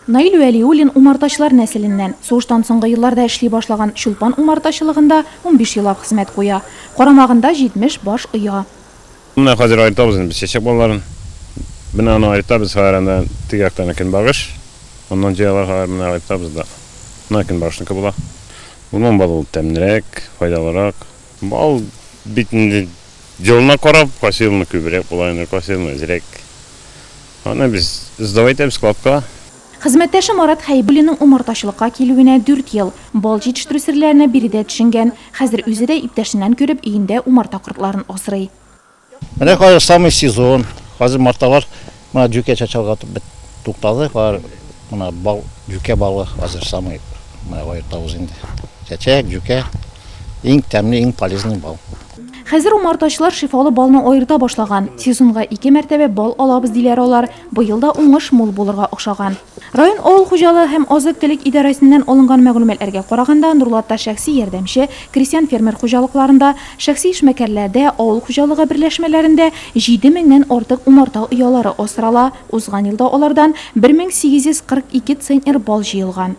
Наил Вәлиуллин умартачылар нәселеннән. Сугыштан соңгы елларда эшли башлаган Чулпан умартачылыгында 15 еллап хезмәт куя. Карамагында 70 баш оя. Менә хәзер аертабыз инде без чәчәк балларын. Менә аны аертабыз хәзер анда теге яктан көнбагыш. Аннан җыялар хәзер менә аертабыз да. Менә көнбагышныкы була. Урман балы ул тәмлерәк, файдалырак. Бал бит инде елына карап, кайсы елны күбрәк була инде, кайсы елны әзрәк. Аны без сдавать итәбез складка. Хезмәттәше Марат Хәйбуллинның умартачылыкка килүенә дүрт ел. Бал җитештерү серләренә биредә төшенгән. Хәзер үзе дә иптәшеннән күреп, өендә умарта кортларын асрый. Менә хәзер самый сезон. Хәзер умарталар менә җүкә чәчәлгә туктады. Хәзер менә бал, җүкә балы хәзер самый менә аертабыз инде. Чәчәк, җүкә. Иң тәмле, иң полезный бал. Хәзер умартачылар шифалы балны аерта башлаган. Сезонга ике мәртәбә бал алабыз, диләр алар. Быел да уңыш мул булырга охшаган. Район авыл хуҗалыгы һәм азык-төлек идарәсеннән алынган мәгълүматларга караганда, Нурлатта шәхси ярдәмче, крестьян-фермер хуҗалыкларында, шәхси эшмәкәрләрдә, авыл хуҗалыгы берләшмәләрендә җиде меңнән артык умарта оялары асрала. Узган елда алардан 1842 центнер бал җыелган.